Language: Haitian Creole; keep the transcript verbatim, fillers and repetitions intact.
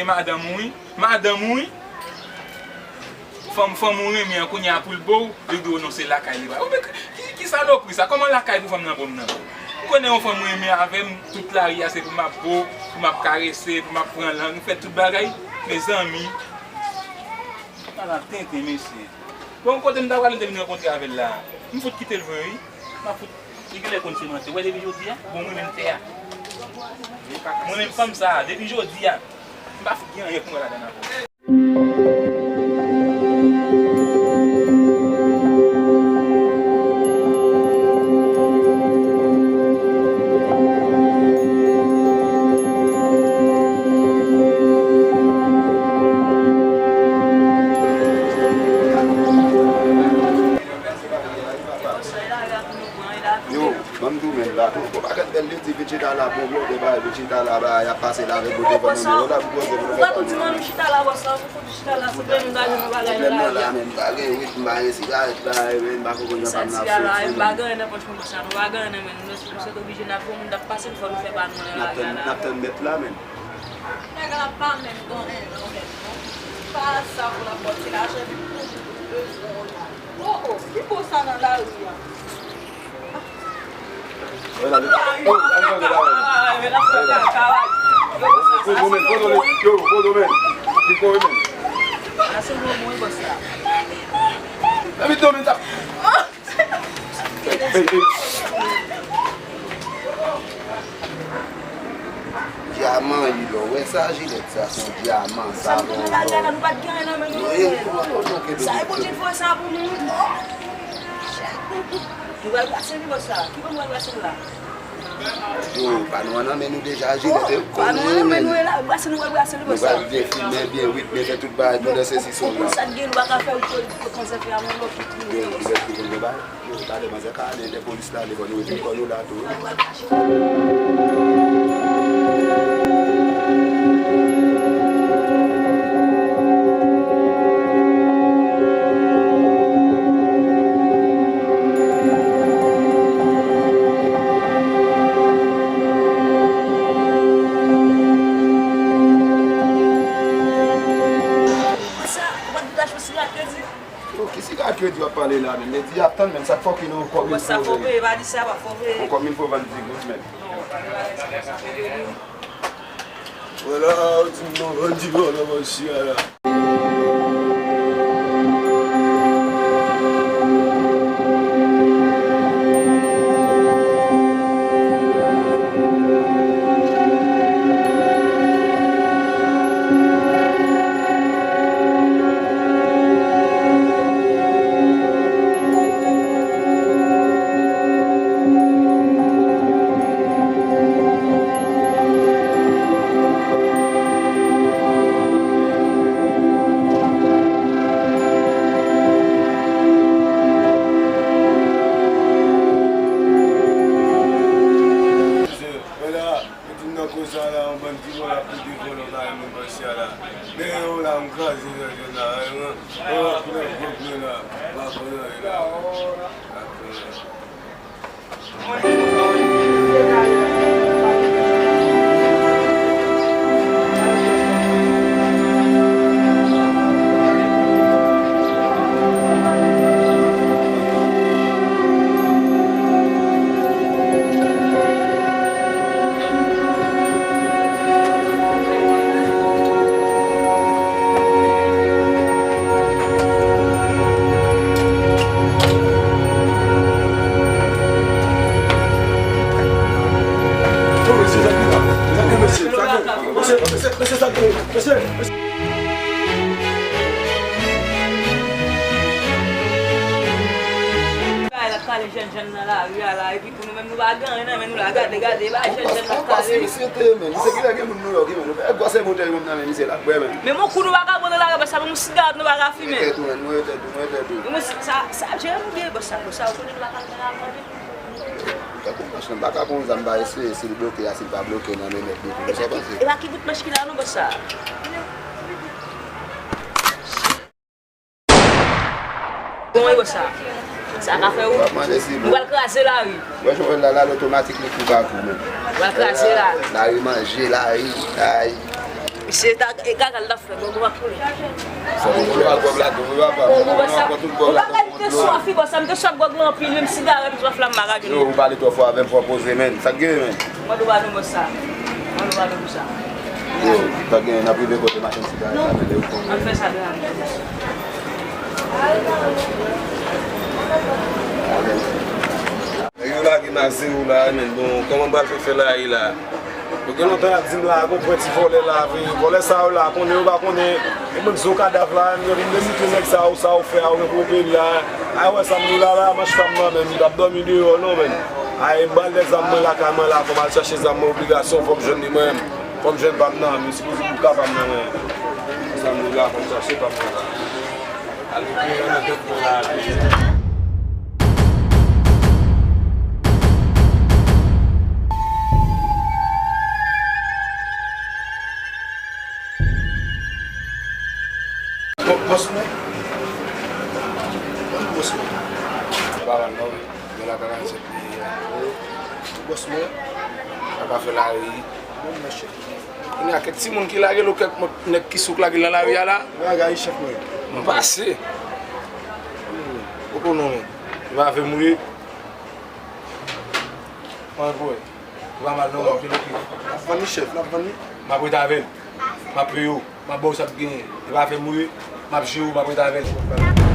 Madanm ou wi. Madanm ou wi. Fanm, fanm ou renmen an kounye a pou l bo w, li di w non se lakay li ba. Ou men ki, ki salopri sa? Kòman lakay pou fanm nan bo m nan? Ou konnen yon fanm renmen avè m, tout lari a se pou m ap bo, pou m ap karese, pou m ap pran lang, m fè tout bagay. Mezanmi. Ala tenten mesye. Bon, kote m ta prale depi m rankontre avè l la? M fout kite l vre wi. M ap fout. Li genlè konn se mantè. Ou wè depi jodi a, bon mwen menm tè a. Mwen menm fanm sa, depi jodi a, m pa fout gen anyen pou mwen ladan ankò. Yo, ban m tou men la tou. Bon, pa gad bèl li di vin chita la pou blòdè ba, vin chita la ba, y ap pase la avèk bote ban nou yo la pou koze pou nou fè pa nou. Chita la, bòs la, pou fout chita la, souple, nou pa gen yon bagay nan la men, m pa gen wid, m pa gen sigarèt la, men m pa konprann nan pa m nan fè. M pa gen anyen nan pòch mwen, bòs la, nou pa gen anyen nan men nou, nou sèt oblije n ap yon moun t ap pase, fò nou fè pa nou nan lari a la. N ap tann mèt la, men. Nèg la pa menm gen anyen nan men l, non. Pa sa pou l ap ba w ti lajan, epi pou bezwen w la. Oh, oh, ki bo sa nan lari a? Pozo men, pozo men, yo, pozo men. Li kore men. Epi domi tap. Ey, ey. Dyaman wi, lè w wè sa, jilèt sa se yon dyaman, sa bon, bon. Sa e Bondye k voye sa pou nou wi. Nou pral brase wi bòs la. Ki bò nou pral brase l la? Yo, pa nou an nan men nou deja, jilèt e konnen men. Pa nou an nan men nou e la, brase nou pral brase l bòs la. Nou pral byen fimen, byen wid, byen fè tout bagay, nou nan sezisyon la. Ou konn sa k gen, nou pa ka fè ou pran zafè a yon lòt ki tou. Yo, jilèt ki konn gen bagay. Yo, talè manzè ka ale, lè polis la ale, fò nou retire kò nou la tou. Sa, ou pa t vin achte yon sigarèt kredi? Yo, ki sigarèt kredi w ap pale la menm? Nèg di ap tann menm, sa k fòk nou kòb mil fò peye, pa di sa, pa fò peye. Bon, kòb mil fò vann digouz menm. Vwala, ou di m non, vann digouz nan machin an la. Mwen la, mwen di m nan koze a la, yon bann ti vòlò ap pete vòlò nan men pase a la. Men yo la, m kraze nan zòn la, yon, yon ap pran gwòg mwen la, m pa konn anyen la. Bagay la k pale jèn jèn nan lari a la, epi pou nou menm nou pa gen anyen nan men nou la, gade, gade, e pa jèn jèn nan k pale. Misye te menm, misye ki lè gen moun Nouyòk, ki menm, nou fè gwòsè bouton menm nan men misye la, bwè menm. Men mon kou nou pa ka pran nan lari a, paske menm yon sigarèt nou pa ka fimen. Mete tou, menm, nou mete tou, nou mete tou. Sa, sa, jere nou gen, bòs sa, bòs sa, ou konnen nou pa ka pran nan manje. Tankou machin, m pa ka pran yon zam, m pa espere si l bloke a, si l pa bloke nan men mèt li tou. Sa pase. E pa ki bout manch ki la non, bòs sa. Bon, e bòs sa. Sa ka fè ou. W ap mande si nou pral kraze lari. Wè, jan w wè l la, la, l otomatik li kou pa kou, men. Pral kraze la. Lari manje, lari, ay. Se ta e gaga l t ap fè, gwòg ou pa koule. Sa pou koule ak gwòg la tou, wi papa. Ou pa ka di te swafi, bò, sa m te swaf gwòg lan anpil, menm sigarèt ou pa flanm maga vini. Yo, ou pale twò fò avè m, fò poze, menn. Sa k gen, menn? Mande w pale bò sa. Mande w pale bò sa. Yo, sa k gen, n ap rive kote machann sigarèt la, menn, yo konn. An fè sa, byen. Nèg yo lage m a zewo la, menn. Bon, kòman m pral fè fè la, e la? Yo gen lontan y ap di m la, gon pwenti vòlè la, vre. Vòlè sa yo la, konnen yo pa konnen. E mwen di yo kadav la, yo vin vizite nèg sa yo, sa yo fè a, yo gen pou yo peye m la. A, wè sa m di w la, la, manch pa m nan, menn, m t ap dòmi deyò, non, menn. A, e m pral dèyè zam mwen lakay mwen la, fò m al chache zam mwen, obligasyon, fò m jwenn li mwen menm. Fò m jwenn pa m nan, men sipoze pou ka pa m nan, men. Sa m di w la, fò m chache pa m nan la. Al reklame nan tèt mwen la. Bon, bòs mwen. Bon, bòs mwen. Sa pa mal non. Men la ka kase pliye. Bòs mwen. Sa ka fè lari. Bon, mèsi. Kounye a, kèk timoun ki lage l, ou kèk mòt nèg ki souk lage l nan lari a la. Bagay, chèf mwen. M pase. Ou konnen, men. Li pa vle mouri. Mwen, bro. Li pa mal non, m ap jere l. L ap vann li, chèf, l ap vann li. M ap rete avè l. M ap peye w. M ap ba w sa k genyen. Li pa vle mouri. M ap jere w, m ap rete avè l.